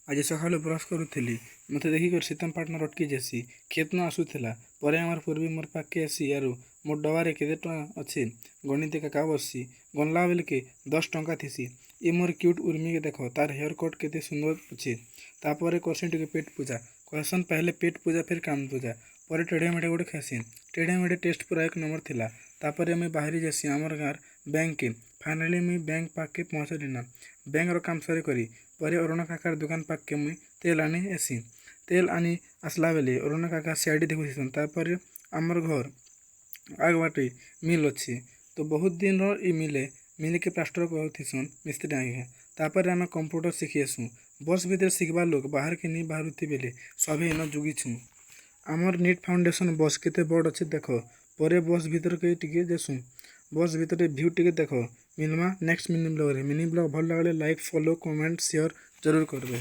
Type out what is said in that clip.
ଆଜି ସକାଳୁ ବ୍ରସ୍ କରୁଥିଲି, ମତେ ଦେଖିକରି ସୀତମ୍ ପାର୍ଟନର୍ ଅଟକି ଯାଏସି। କ୍ଷେତ୍ନୁ ଆସୁଥିଲା। ପରେ ଆମର୍ ପୂର୍ବୀ ମୋର୍ ପାଖ୍କେ ଆସି ଆରୁ ମୋର୍ ଡବାରେ କେତେ ଟଙ୍କା ଅଛେ ଗଣିତେ କାକା ବସ୍ସି। ଗଣ୍ଲା ବେଲ୍କେ 10 ଟଙ୍କା ଥିସି। ଇ ମୋର୍ କ୍ୟୁଟ୍ ଉର୍ମିକେ ଦେଖ, ତାର୍ ହେୟାର୍ କଟ୍ କେତେ ସୁନ୍ଦର୍ ଅଛେ। ତାପରେ କର୍ସିଁ ଟିକେ ପେଟ୍ ପୂଜା। କହେସନ୍, ପହେଲେ ପେଟ୍ ପୂଜା, ଫେର୍ କାମ୍ ପୂଜା। ପରେ ଟେଢ଼େ ମେଢ଼େ ଗୁଟେ ଖାଏସିଁ। ଟେଢ଼େ ମେଢ଼େ ଟେଷ୍ଟ୍ ପୁରା ଏକ ନମ୍ବର୍ ଥିଲା। ତାପରେ ମୁଇଁ ବାହାରି ଯାଏସିଁ ଆମର୍ ଗାଁର୍ ବ୍ୟାଙ୍କ୍କେ। ଫାଇନାଲି ମୁଇଁ ବ୍ୟାଙ୍କ୍ ପାଖ୍କେ ପହଞ୍ଚିଲିନ। ବ୍ୟାଙ୍କ୍ର କାମ୍ ସରିକରି ପରେ ଅରୁଣ କାକାର୍ ଦୁକାନ୍ ପାଖ୍କେ ମୁଇଁ ତେଲ୍ ଆନି ଆଏସିଁ। ତେଲ୍ ଆନି ଆସ୍ଲା ବେଲେ ଅରୁଣ କାକା ସିଆଇଡ଼ି ଦେଖୁଥିସନ୍। ତାପରେ ଆମର୍ ଘର୍ ଆଗ୍ ବାଟେ ମିଲ୍ ଅଛେ ତ, ବହୁତ୍ ଦିନ୍ର ଇ ମିଲ୍ ଏ। ମିଲ୍କେ ପ୍ଲାଷ୍ଟର୍ କରୁଥିସନ୍ ମିସ୍ତ୍ରୀ ଆଜ୍ଞା। ତାପରେ ଆମେ କମ୍ପ୍ୟୁଟର୍ ଶିଖି ଆସୁଁ। ବସ୍ ଭିତ୍ରେ ଶିଖ୍ବା ଲୋକ୍ ବାହାର୍କେ ନି ବାହାରୁଥି ବେଲେ ସଭେ ଇନ ଯୁଗିଛୁଁ। ଆମର୍ ନିଟ୍ ଫାଉଣ୍ଡେସନ୍ ବସ୍ କେତେ ବଡ଼୍ ଅଛେ ଦେଖ। ପରେ ବସ୍ ଭିତର୍କେ ଟିକେ ଯାଏସୁଁ। ବସ୍ ଭିତ୍ରେ ଭିଉ ଟିକେ ଦେଖ। ମିଲ୍ମା ନେକ୍ସଟ୍ ମିନି ବ୍ଲଗ୍ରେ। ମିନି ବ୍ଲଗ୍ ଭଲ୍ ଲାଗ୍ଲେ like, follow, comment, share Zaroor କର୍ବେ।